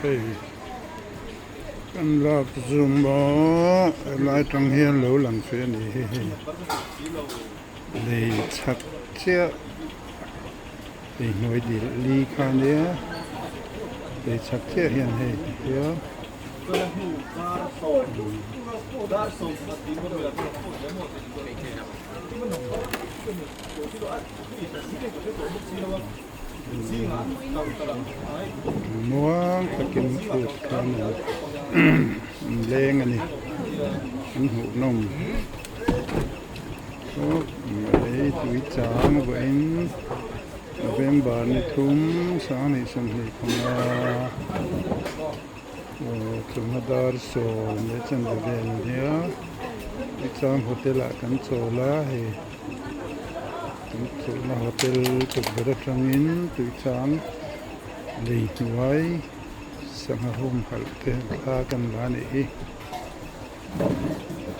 Hei kan lak zum a helai tang hian lo lang fe a ni hi hei lei chhak chiah lei hnuai dil li kha ania lei chhak chiah hian hei tihian. Muang takin phut khan an leng a ni an hmuhnawm khawp mai tui chang vawiin November ni thum sanghnih 25. Aw chawhma dar 10 leh chanve vel a nia tichuan hotel ah kan chawl a hei kan chawlhna hotel tukverh atangin tuichang lei hnuai sangha humhalh te thla kan la a nih hi.